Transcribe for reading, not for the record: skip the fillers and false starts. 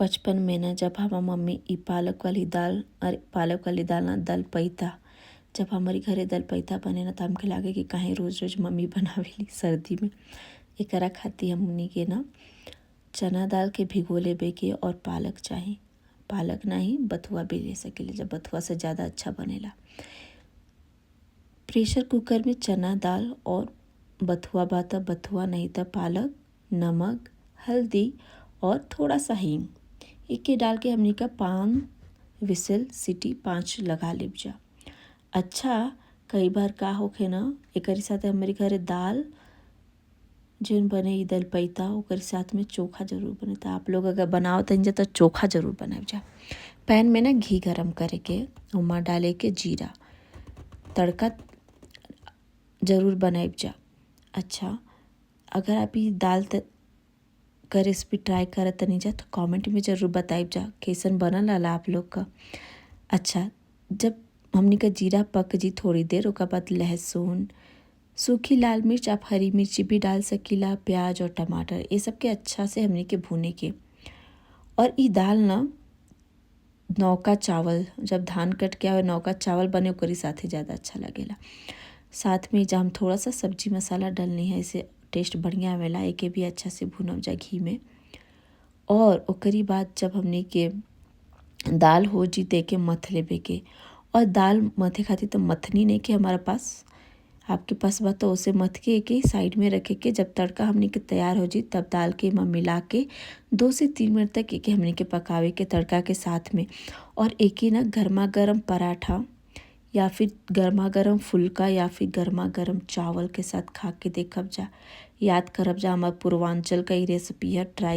बचपन में ना जब हमार मम्मी इ पालक वाली दाल, अरे पालक वाली दाल ना, दलपैता, जब हमारी घरे दलपैता बने ना त हमके लागे कि काहे रोज रोज मम्मी बनावेली सर्दी में। एकरा खातिर हमनी के ना चना दाल के भिगो लेबे के और पालक चाही। पालक नाही, बथुआ भी ले सकीला जा, बथुआ से ज़्यादा अच्छा बनेला। प्रेशर कुकर में चना दाल और बथुआ बा त बथुआ, नहीं त पालक, नमक, हल्दी और थोड़ा सा हींग एके डाल के हमनी का 5 विसल, सीटी 5 लगा लेब जा। अच्छा, कई बार का होखे ना, एकरी साथे हमारे घरे दाल जौन बने इ दलपैता, ओकरे साथ में चोखा जरूर बने। त आप लोग अगर बनावत जा त चोखा जरूर बनाइब जा। पैन में ना घी गरम करे के, ओमा डाले के जीरा, तड़का जरूर बनाइब जा। अच्छा, अगर आप इ दाल का रेसिपी ट्राई करत तनी जा त कमेंट में जरूर बताइब जा कैसन बनल रहला आप लोग का। अच्छा, जब हमनी का जीरा पक जी थोड़ी देर, ओकर बाद लहसुन, सूखी लाल मिर्च, आप हरी मिर्ची भी डाल सकीला, प्याज और टमाटर, ये सब के अच्छा से हमनी के भुने के। और इ दाल ना नौका चावल, जब धान कट के आवे नौका चावल बने, ओकरी साथे ज़्यादा अच्छा लगेला। साथ में जब हम थोड़ा सा सब्जी मसाला डलनी है, इसे टेस्ट बढ़िया आवेला। एके भी अच्छा से भुनब जा घी में। और ओकरी बाद जब हमनी के दाल हो जी त एके मथ लेबे के। और दाल मथे खातिर त मथनी नइखे हमारा पास, आपके पास बा तो उसे मथ के एके साइड में रखे के, जब तड़का हमनी के तैयार हो जी तब दाल के एमा मिला के 2 से 3 मिनट तक एके हमनी के पकावे के तड़का के साथ में। और एके ना गर्मा गर्म पराठा या फिर गर्मा गर्म फुल्का या फिर गर्मा गर्म चावल के साथ खा के देखब जा, याद करब जा। हमार पूर्वांचल का इ रेसिपी है, ट्राई